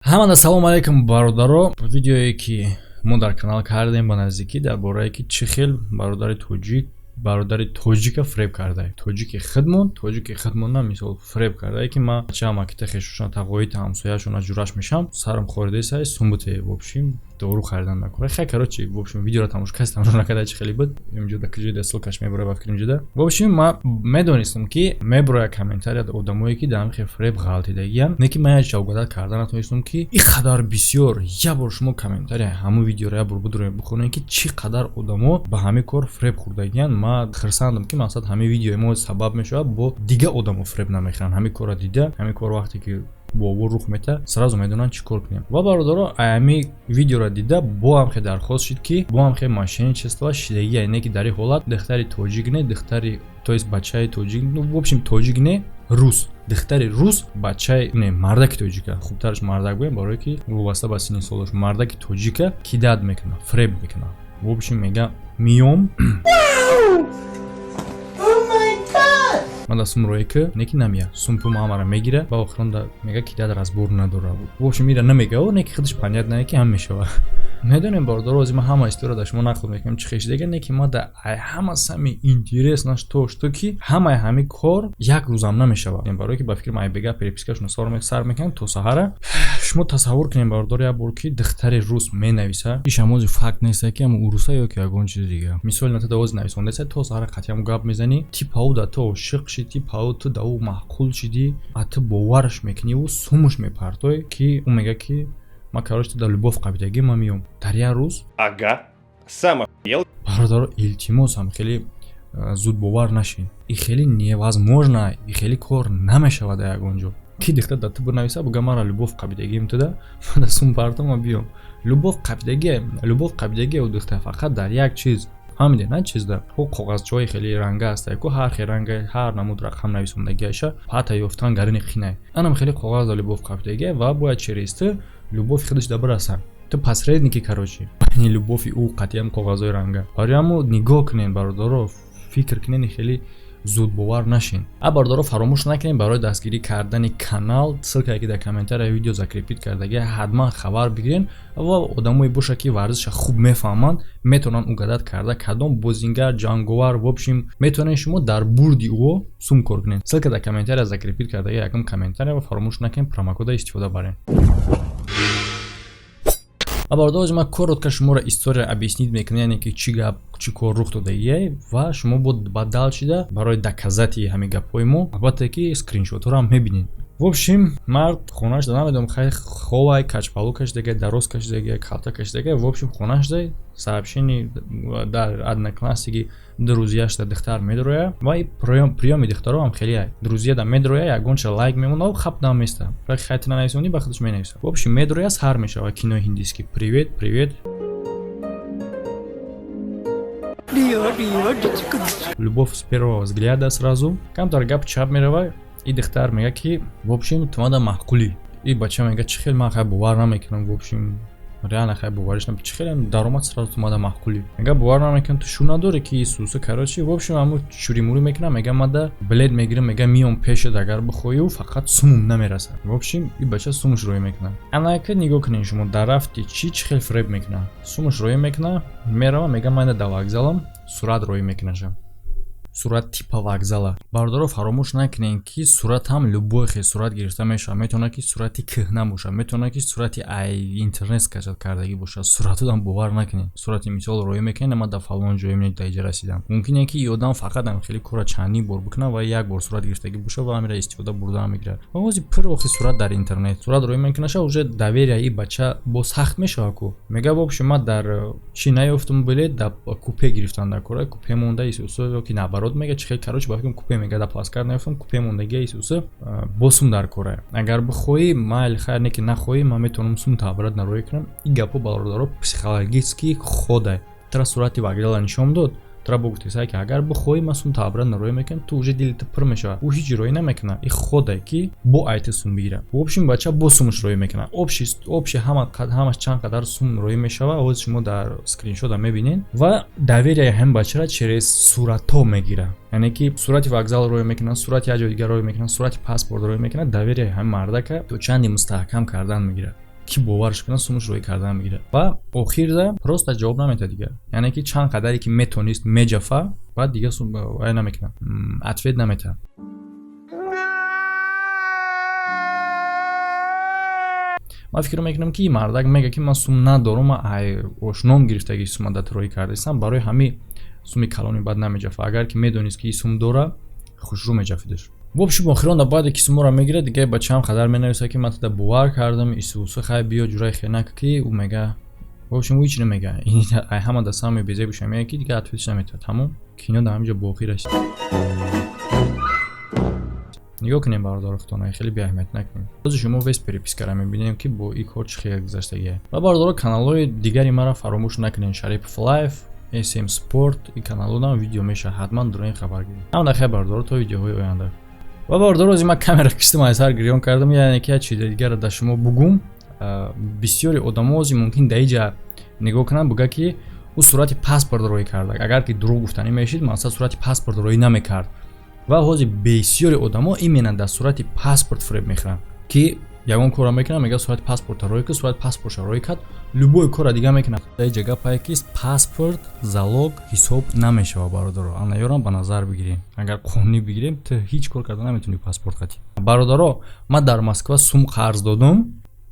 Ҳамада салому алайкум, бародаро. Видеое, ки мо дар канал кардем ба наздикӣ, дар борае, ки чӣ хел бародари тоҷик бародари тоҷика фреб кардае, тоҷики хидмон, тоҷики хидмона, мисол, фреб кардае, ки ман бачаам акита хешошона, тағоита, ҳамсояшона ҷураш мешам, сарам хоридесай, сумбуте, в общем, дору харидан накора. Хай, короче, в общем, видеоро тамошо, каси тамошо накарда, чӣ хеле буд, инҷо да куҷода ссылкаш мебуроя, ба фикр, инҷода. В общем, ман медонистам, ки мебуроя комментария одамое, ки дар ҳамин фреб ғалтидагиян, не ки ман як ҷавобгадат карда натонистам, ки ин қадар бисёр. Як бор шумо комментария ҳамун видеоро як бор бидуроед, бихонед, ки чӣ қадар одамо ба ҳамин кор фреб хӯрдагиян. Ман хирсандам, ки мақсад ҳамин видеои мо сабаб мешавад, бо дига одамо фреб намехӯранд. Ҳамин корро дида, ҳамин кор вақте ки бовур рух мета, сразу медонанд, чӣ кор кунем. Ва, бародаро, ами видеоро дида, бо ҳам хе дархост шуд, ки бо ҳам хе мошенничество шидагия, не ки дар ин ҳолат духтари тоҷик не, духтари, то есть бачаи тоҷик, ну, в общем, тоҷик не, рус, духтари рус, бачаи не, мардаки тоҷика, хубтараш мардак гӯем, барое ки вобаста ба синни солаш, мардаки тоҷика кидать мекуна, фреб мекуна. В общем, мега: «Миём, ман да сум рое ки», не ки намия, сум пум ҳамара мегира ва охирон мега, ки дад разбор надора. В общем, ира намега, не ки худаш понятно, ки ҳам мешава. Медонем, бародаро, ози ман ҳама история да шумо нақл мекунам, чӣ хешидага, не ки ма да ҳама самое интересно то, что ки ҳамаи ҳами кор як рӯзам намешава, барое ки ба фикри ман айбега перепискашона сар мекунам то саҳара. Шумо тасаввур кунем, бародаро, як бор, ки духтари рус менависа, иш ҳамози факт неста, ки ҳам уруса ё ки ягон чизи дига. Мисоли на, ту давози нависондаеса, то саҳара қатъиам гап мезанӣ, типа ӯ да ту ошиқ шидӣ, типа ӯ ту да ӯ маъқул шидӣ, а ту бовараш мекунӣ, ӯ сумуш мепартоӣ, ки ӯ мега, ки ман, короче, ту да любовь қабидагӣ, ман миём дар як рӯз. Ага, сам охуел. Бародаро, илтимосам, хеле зудбовар нашин. И хеле невозможно, и хеле кор намешавад дар ягон ҷо, ки дихта да ту бинависа, буга: «Мара любовь қабидагием туда, ман да сум партома, биём». Любовь қабидагия, любовь қабидагия ӯ дихта фақат дар як чиз, фаҳмиде, на чизда ҳо, коғазчаҳои хеле ранга ҳаста ку, ҳар хел ранга, ҳар намуд рақам нависондагиаша, ҳатта ёфтан гарини қинай. Анам хеле коғаз да любовь қабидагия ва бояд через ту любовь худаш да бираса. Ту посредники, короче, байни любови ӯ қатъиам коғазҳои ранга. Барои ҳамо нигоҳ кунед, бародаро, фикр кунед, хеле зудбовар нашин. А бародаро, фаромӯш накунед, барои дастгирӣ кардани канал ссылкае, ки дар комментария видео закрепить кардагия, ҳатман хабар бигирен. Ва одамое боша, ки варзиша хуб мефаҳманд, метавонанд угадать карда, кадом бозингар ҷанговар. В общем, метавонед шумо дар бурди ӯ сум кор кунед. Ссылка дар комментария закрепить кардагия, якум комментария. Ва фаромӯш накунед, промокода истифода барен. Ва, бародаро, ман коротко шуморо история объяснить мекунам, яъне ки чӣ гап, чӣ кор рух додагия. Ва шумо бо бадал шида барои доказать ҳамин гапҳои мо, албатта, ки скриншотҳоро ҳам мебинед. В общем, мард хонаш да, намедонам, хай, ховай, качпалу кашидага, дароз кашидага, калта кашидага, в общем, хонаш да сообщение дар Одноклассники друзьяшда духтар медроя. Ва приёми духтаро ҳам хеле, друзьяда медроя, ягонча лайк мемона, хап наместа, хайти нанависонӣ, ба худаш менависа. В общем, медроя, сар мешава кинои ҳиндиски: «Привет, привет, любовь с первого взгляда». Сразу камтар гап чап мерава, и духтар мега, ки, в общем, ту мада маъқулӣ. И бача мега: «Чӣ хел? Ман хай бовар намекунам». В общем, реально хай бовариш нам, чӣ хеле даромад, сразу ту мада маъқулӣ, мега, бовар намекунам, ту шу надорӣ, ки Исуса. Короче, в общем, ҳаму чуримурӣ мекунам, мега: «Мада билет мегирам», мега, «миём пешат, агар бихоҳӣ, фақат сумум намерасад». В общем, и бача сумуш роӣ мекунад. Анака нигоҳ кунед шумо, дар рафти чӣ, чӣ хел фреб мекунад. Сумуш роӣ мекунад, мерава, мега: «Ман да вокзалам». Сурат роӣ мекунаша, сурат типа вокзала. Бародаро, фаромӯш накунед, ки сурат ҳам любой хел сурат гирифта мешавад. Метавонад, ки сурати кӯҳна бошад, метавонад, ки сурати ай интернет скачать кардагӣ бошад. Суратодам бовар накунед. Сурати, мисол, роӣ мекунед: «Ман дар фалон ҷоем, дар иҷа расидам». Мумкине, ки и одам фақат ам хеле кора чандин бор бикунад ва як бор сурат гирифтагӣ бошад ва ҳамира истифода бурда мегирад. Ва ҳози пир охи сурат дар интернет, сурат роӣ мекунаша, уже доверия и бача бо сахт мешавад ку. Мега: «В общем, ман дар чӣ наёфтам билет, дар купе гирифтам, дар кора купе монда исуса», ё ки наоборот, мега, чи хел, короче, ба фикрам, купе, мега: «Дар плацкарт наёфтам, купе мондагия исуса, бо сум дар кора, агар бихоҳӣ, майли, хайр, не ки нахоҳӣ, ман метавонам сум табрат нароӣ кунам». Ин гапҳо, бародаро, психологически хода. Тра сурати вокзала нишон дод, тра бо гуфтесай, ки агар бихоҳӣ, ман сум табрат нароӣ мекунам, ту уже дили ту пур мешавад. Ӯ ҳеҷ роӣ намекунад, и хода, ки бо айти сум бигира. В общем, бача бо сумаш роӣ мекунад. Общий ҳамаш чанд қадар сум роӣ мешавад, ҳозир шумо дар скриншота мебинед. Ва доверияи ҳамин бачара через суратҳо мегирад, яъне ки сурати вокзал роӣ мекунад, сурати як ҷои дигар роӣ мекунад, сурати паспорт роӣ мекунад, доверияи ҳамин мардака то чанде мустаҳкам кардан мегирад. Ки боварш кунад, сумаш рӯй кардан мегирад ва охирда просто ҷавоб наметиҳад дигар. Яъне ки чанд қадаре ки метонист меҷафа, баъд дига вай намекунад, ответ наметиҳад. Ман фикр мекунам, ки мардак мега, ки ман сум надорам, ман ай ошном гирифтаги сума дат роҳӣ кардастам, барои ҳамин суми калони баъд намеҷафа. Агар ки медонист, ки сум дора, хушрӯ меҷафидаш. В общем, охирон баъде ки суморо мегирад, дига бачаам қадар менависа, ки ман тада бовар кардам, исуса, хай биё, ҷураи хенака, ки ӯ мега, в общем, ӯ ҳеч намега. Ай ҳама да самое безебиша мега, ки дига ответш наметиҳад. Тамом, кино дар ҳаминҷо бо охир расид. Нигоҳ кунем, бародаро, худона хеле беаҳамият накунем. Бози шумо весь перепискара мебинем, ки бо ин кор чӣ хел гузаштагия. Ва бародаро, каналҳои дигари маро фаромӯш накунем: Шарипов Лайф, SM Спорт. Ин каналҳо видео мешавад, ҳатман дуроин хабар гирем. Ҳамада хай, бародаро, то видеоҳои оянда. Ва бародаро, ози ман камера киштам, аз сар гирён кардам, яъне ки як чизи дигарро дар шумо бугум. Бисёри одамо ози мумкин дар иҷа нигоҳ кунанд, буга, ки ӯ сурати паспорт роӣ карда. Агар ки дурӯғ гуфтанӣ мешид, масалан, сурати паспорт роӣ намекард. Ва ҳозир бисёри одамо именно дар сурати паспорт фиреб мехӯранд, ки ягон корро мекунад, мега сурати паспорта роӣ кун. Сурати паспортша роӣ кард, любой корро дига мекунад. Дар иҷа гапае, ки паспорт залог ҳисоб намешавад, бародаро, ана ёрам ба назар бигирем. Агар қонунӣ бигирем, ту ҳеҷ кор карда наметавонӣ паспорт қатӣ. Бародаро, ман дар Москва сум қарз додум,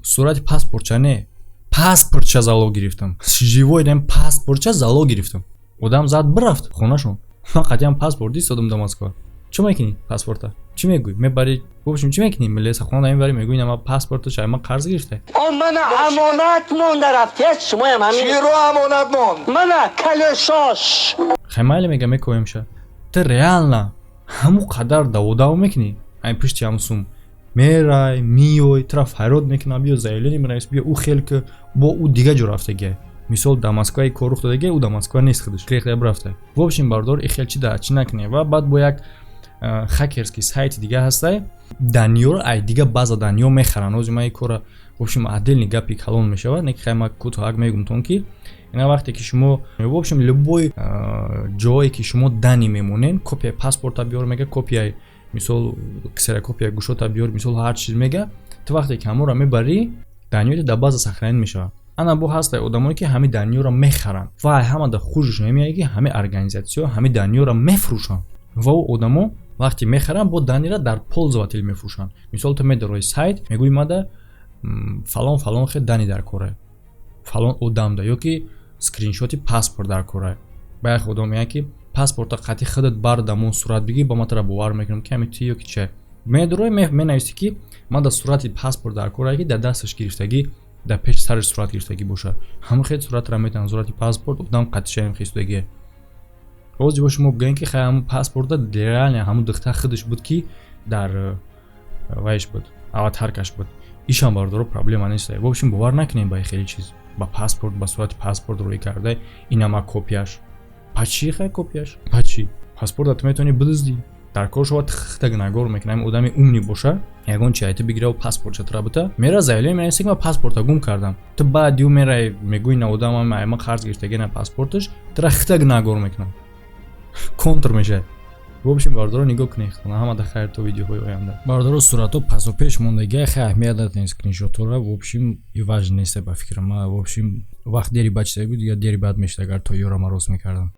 сурати паспортча не, паспортча залог гирифтам. Живой дем паспортча залог гирифтам. Одам зад бирафт хонашон, ман қатъиян паспорт истодам дар Москва. Чӣ мекунӣ паспорта? Чӣ мегӯй? Мебари, в общем, чӣ мекунӣ? Милесахона мебари, мегӯй, ина паспорта чай ман қарз гирифта. Мана амонат монда рафтед, шумоям ҳамин. Чиро амонат монд? Мана калешош. Хай, майли, мега, мекоемша. Ту реально ҳамун қадар даводав мекунӣ, ай пишти ҳамун сум мерай, миёй, тура фарёд мекунам, биё, заявление менавис, биё. Ӯ хел ки бо ӯ дига ҷо рафтагия. Мисол, дар Москва кор рух додагия, ӯ дар Москва нест, худаш грехта бирафта. В общем, бардор, и хел чи да чӣ накунӣ. Ва баъд бо як хакерский сайти дига ҳастай, данныеро ай дига база данные мехаранд. Ҳозир ман ин кора, в общем, отдельный гапи калон мешавад, не ки хай, ман кӯтоҳак мегумтон, ки ина вақте ки шумо, в общем, любой ҷое ки шумо данные мемонед, копияи паспорта биёр мега, копияи, мисол, ксерокопияи гӯшота биёр, мисол, ҳар чиз мега. Ту вақте ки ҳамонро мебарӣ, данныеи дар база сохранить мешавад. Ана бо ҳастай одамое, ки ҳамин данныеро мехаранд ва ҳама да хужаш намеяд, ки ҳамин организатсиё ҳамин данныеро мефурӯшанд. Ва ӯ одамо вақте мехаранд, бо данныеро дар пользователь мефурӯшанд. Мисол, ту медарои сайт, мегӯӣ, мада фалон фалон хел данные дар кора, фалон одамда, ё ки скриншоти паспорт дар кора. Ба як одам мегӯяд, ки паспорта қатъи худат бар дамон сурат бигир, ба ман тара бовар мекунам, ки ҳамин ту ё ки че. Медарои, менависӣ, ки ман дар сурати паспорт дар кора, ки дар дасташ гирифтагӣ, дар пеши сараш сурат гирифтагӣ бошад. Ҳамон хел суратро метавон, сурати паспорт одам қатишаем хистагие. Ҳозир бо шумо бигӯем, ки хай, ҳамон паспорта реально ҳамон духтар худаш буд, ки дар вайш буд, аватаркаш буд, ишам, бардоро, проблема нест. В общем, бовар накунем ба хеле чиз, ба паспорт, ба сурати паспорт рӯй карда, инама копияш па чӣ? Хай, копияш па чӣ? Паспорта ту метавонӣ бидуздӣ, дар кор шава, тихта гунагор мекунам. Одами умный боша, ягон чи айта бигира, паспортша тура бута, мера заявление менависа, ки ман паспорта гум кардам. Ту баъди ӯ мерай, мегӯй, на одамам ай ман қарз гирифтаги, на паспорташ, тура хита гунагор мекунам, контр мешавад. В общем, бародаро, нигоҳ кунед, ҳамада хайр, то видеоҳои оянда. Бародаро, суратҳо пасу пеш мондагия, хай, аҳамият надиҳед скриншотҳоро. В общем, и важно нест ба фикрам. В общем, вақт дери баъд чизае буд, дига дери баъд мешуд, агар то ёра ман рост мекардам.